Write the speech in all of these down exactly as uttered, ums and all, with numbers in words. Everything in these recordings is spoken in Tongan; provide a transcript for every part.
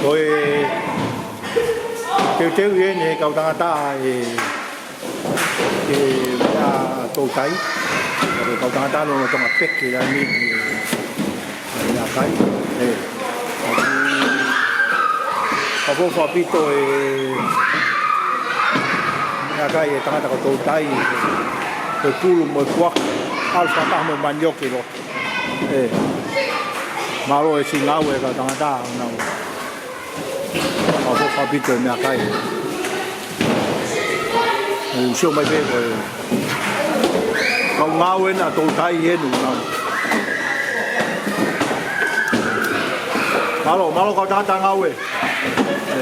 Ko e teuteu ʻeni ʻe he kau tangata ʻa e, ʻa e meʻa toutai. Ko e kau tangata ʻa Tonga pē ke la mi, ʻa e meʻakai. ʻE. Ka ko e fakapito ʻa e meʻakai ʻa e tangata ko Toutai. Ko e pulu mo e puaka. ʻAlu fakataha mo e manioke ʻi loto. ʻE. Mālō e siʻi ngāue ʻa e kau tangata ʻoku nau ʻa e fakapito ʻa e meʻakai. ʻE, sio mai pē ko e kau ngāue ʻa Toutai ʻeni ʻoku nau. Mālō, mālō kau tangata ngāue. ʻE.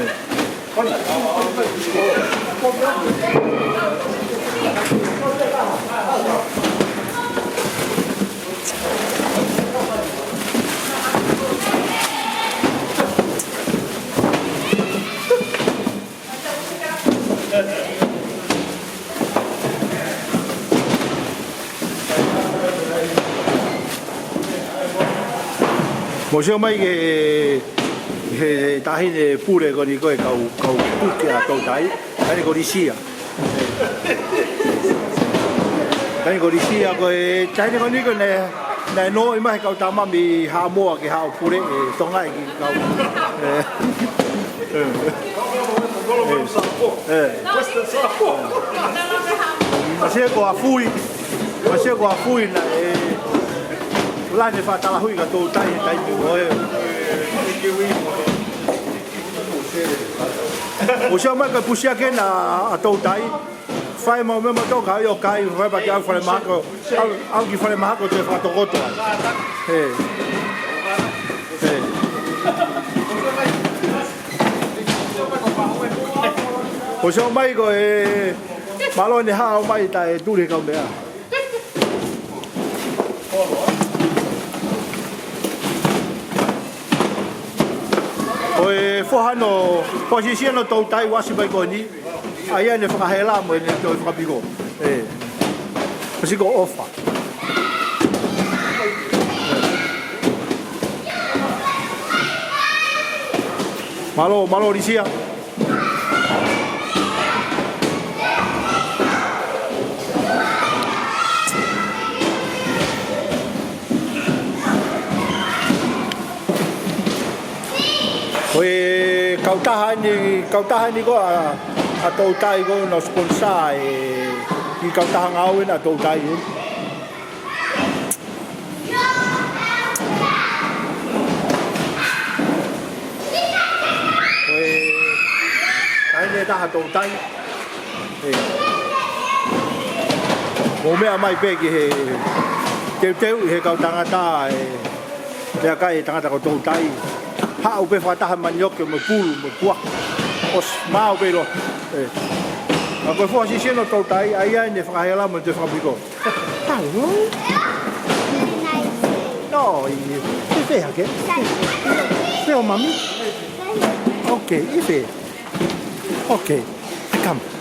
Mou sio mai ki he, he taʻahine pule ko eni ko e kau, kau puke ʻa Toutai, taʻahine ko Lisia. Taʻahine ko Lisia ko e, taʻahine ko eni ko e naʻe, naʻe nofo mai he kau tama mei Haʻamoa ke haʻu ʻo pule ʻi Tonga ʻi he kau. ʻE. ʻE. ʻE. Masia ko Afui, masia ko Afui naʻe, ʻe, lane fakatalahuʻi kia Toutai he taimi ko ē. Mou sio mai ka pusia ke na ʻa Toutai. Fai mau mema tō ka ʻio kai, fai pati au fale mahako, au, au ki fale mahako te fakatokoto. ʻE. ʻE. Mou sio mai ko e mālō ʻene haʻu mai taʻe tuli he kau meʻa. Ko e foha ʻo, foha siʻisiʻi ʻo Toutai ʻoku ʻasi mai ko eni. ʻA ia ʻene fakahela mo ʻene toe fakapiko. ʻE. Pasi ko ʻOfa. Mālō, mālō Lisia. Ko e kautaha ʻeni, kautaha ʻeni ko ē ʻa, ʻa Toutai ko ē naʻe sponsor e, ʻi he kautaha ngāue ʻa Toutai ē. Ko e taʻahine taha Toutai. ʻE. Mou meʻa mai pē ki he teuteu ʻe he kau tangata ʻa e meʻakai ʻa e tangata ko Toutai. Haʻu pē fakataha manioke mo e pulu mo e puaka. ʻOsi maau pē ʻi loto. ʻE. Ka ko e foha siʻisiʻi ʻo Toutai, ʻa ia ʻene fakahela mo ʻene toe fakapiko. Hello. No, ʻi, ʻi fē hake? Fē ʻo mami? Okay, ʻi fē? Okay, come.